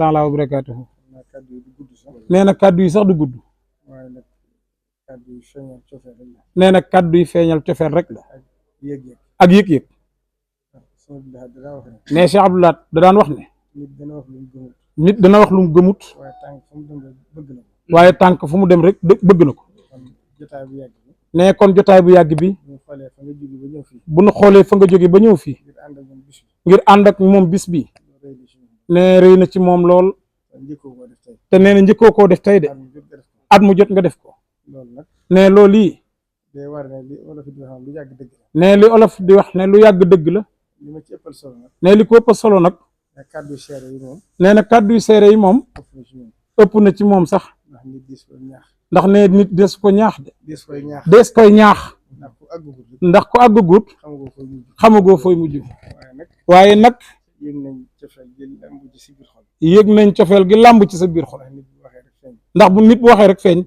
taala wa barakaatuhu nee na kàddu yi sax du gudd nee na kàddu yi feeñal cofeel rek la ak yëg-yëg nee Cheikh Abdou Lahad da daan wax ne nit dana wax lu mu gëmut waaye tànk fu mu dem rek bëgg na ko nee kon jotaay bu yàgg bi bu nu xoolee fa nga jóge ba ñëw fii ngir ànd ak moom bis bi nee rëy na ci moom lool te nee na njëkkoo koo def tey de at mu jot nga def ko nee loolu yi nee li olof di wax ne lu yàgg dëgg la nee li ko ëpp solo nag nee na kàddu yu seere yi moom ëpp na ci moom sax ndax nee nit des ko ñaax de des koy ñaax ndax ko àggagut xamagoo fooy mujj waaye nag yëg nañ cofeel gi làmb ci sa biir xol ndax bu nit bu waxee rek feeñ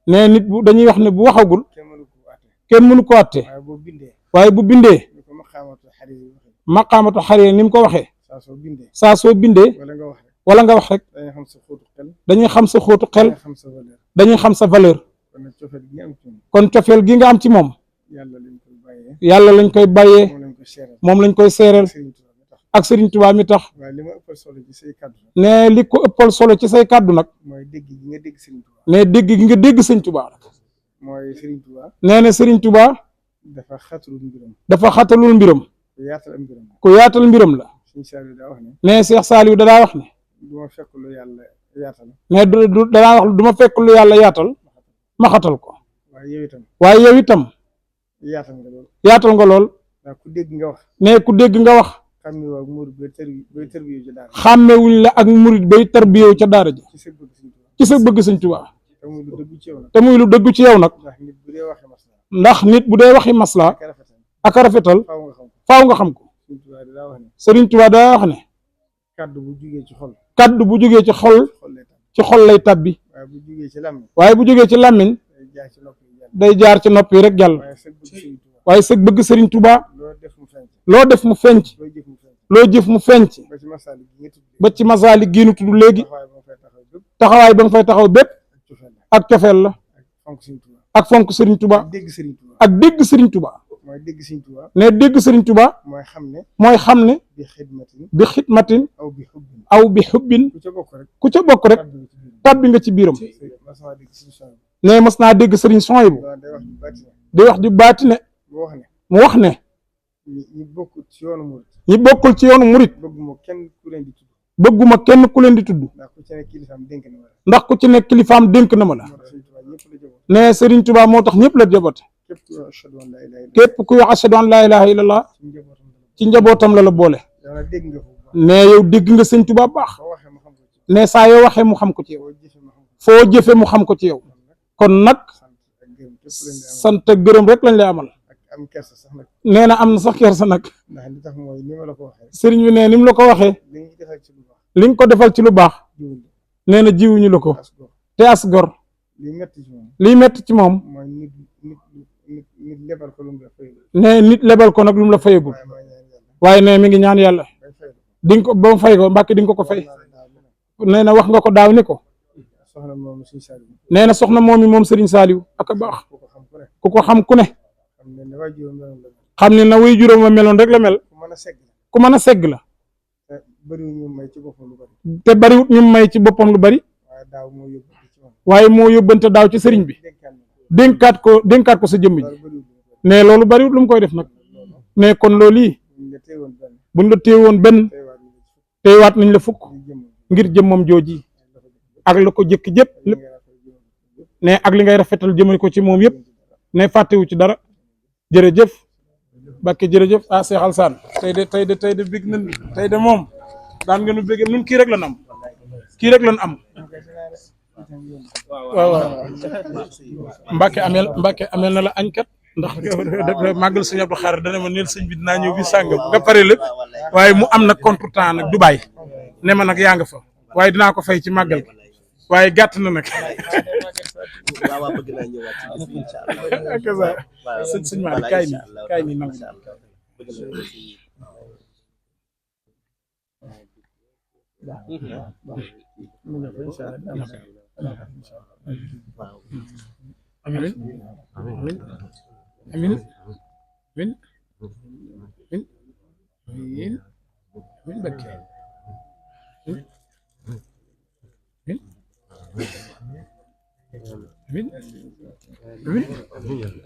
nee nit bu dañuy wax ne bu waxagul kenn mënu ko àtte waaye bu bindee maqaamatu xariri ni mu ko waxee saa soo bindee wala nga wax rek dañuy xam sa xóotu xel dañuy xam sa valeur kon cofeel gi nga am ci moom yàlla lañ koy bàyyee moom lañ koy seereel ak Serigne Touba mi tax ne li ko ëppal solo ci say kàddu nag ne dégg gi nga dégg Serigne Touba nee na Serigne Touba dafa xatalul mbiram ku yaatal mbiram la ne Cheikh Saliou dadaa wax ne ne danaa wax du ma fekk lu yàlla yaatal ma xatal ko waaye yow itam yaatal nga lool ne ku dégg nga wax xàmmewuñ la ak murid bay tarbiyewu ca daara ji ci sa bëgg Sëñ Tuubaa te muy lu dëggu ci yow nag ndax nit bu dee waxi masla ak a rafetal faaw nga xam ko Sëriñ Tuubaa daa wax ne kaddu bu jugee ci xol lay tabbi waaye bu jugee ci làmmiñ day jaar ci nopp yi rek jàll waaye sëg bëgg Sëriñ Tuubaa loo def mu fenc loo jëf mu fenc ba ci masaali giinu tudd léegi taxawaay ba nga fay taxaw bépp ak cofeel la ak fonk Sëriñ Tuubaa ak dégg Sëriñ Tuubaa ne dégg Sëriñ Tuubaa mooy xam ne bi xidmatin aw bi xubbin ku ca bokk rek tàbbi nga ci biiram ne mas naa dégg Sëriñ Suhaybu di wax di baati ne mu wax ne ñi bokkul ci yoonu murit bëgguma kenn ku leen di tudd ndax ku ci nekk kilifaam dénk na ma la ne Sëriñ Tuubaa moo tax ñëpp la jabote képp kuy wax ashhadu an laa ilaaha illallah ci njabootam la boole ne yow dégg nga Sëñ Tuubaa baax ne saa yoo waxee mu xam ko ci yow foo jëfe mu xam ko ci yow kon nag sant ak gërëm rek lañ lay amal nee na am na sax kersa nag sëriñ bi ne ni mu la ko waxee li nga ko defal ci lu baax nee na jiwuñu la ko te as gor liy metti ci moom ne nit lebal ko nag lu mu la fayagul waaye ne mi ngi ñaan yàlla di nga ko ba mu fay ko mbàkk di nga ko fay nee na wax nga ko daaw ni ko nee na soxna moom mi moom Serigne Saliou ak a baax ku ko xam ku ne xam ne na way juróom ma meloon rek la mel ku mën a segg la te bariwut ñu may ci boppam lu bari waaye moo yóbbante daaw ci sëriñ bi dénkaat ko sa jëmm ji ne loolu bariwut lu mu koy def nag ne kon loolu yi buñ la téewoon benn téewaat nañ la fukk ngir jëmmam jooji ak la ko jëkk jëpp lépp ne ak li ngay rafetal jëmale ko ci moom yëpp ne fàttewu ci dara jërëjëf Mbàkke jërëjëf ah Cheikh Alassane tey de bég nañ tey de moom daan nga nu bégee nun kii rek lan am waaw Mbàkke amel na la añkat ndax màggal sëñ Abdou Khadre dana ma neel sëñ bi dinaa ñëw bi sàngam nga pare lépp waaye mu am nag contretemps nag Dubaay ne ma nag yaa nga fa waaye dinaa ko fay ci màggal gi waaye gàtt na nag waaw bëgg naa ñëwaat ci bis bi incha allah sëñ Malick kaay nii nag amin amin amin amin amin amin barke amin amin amin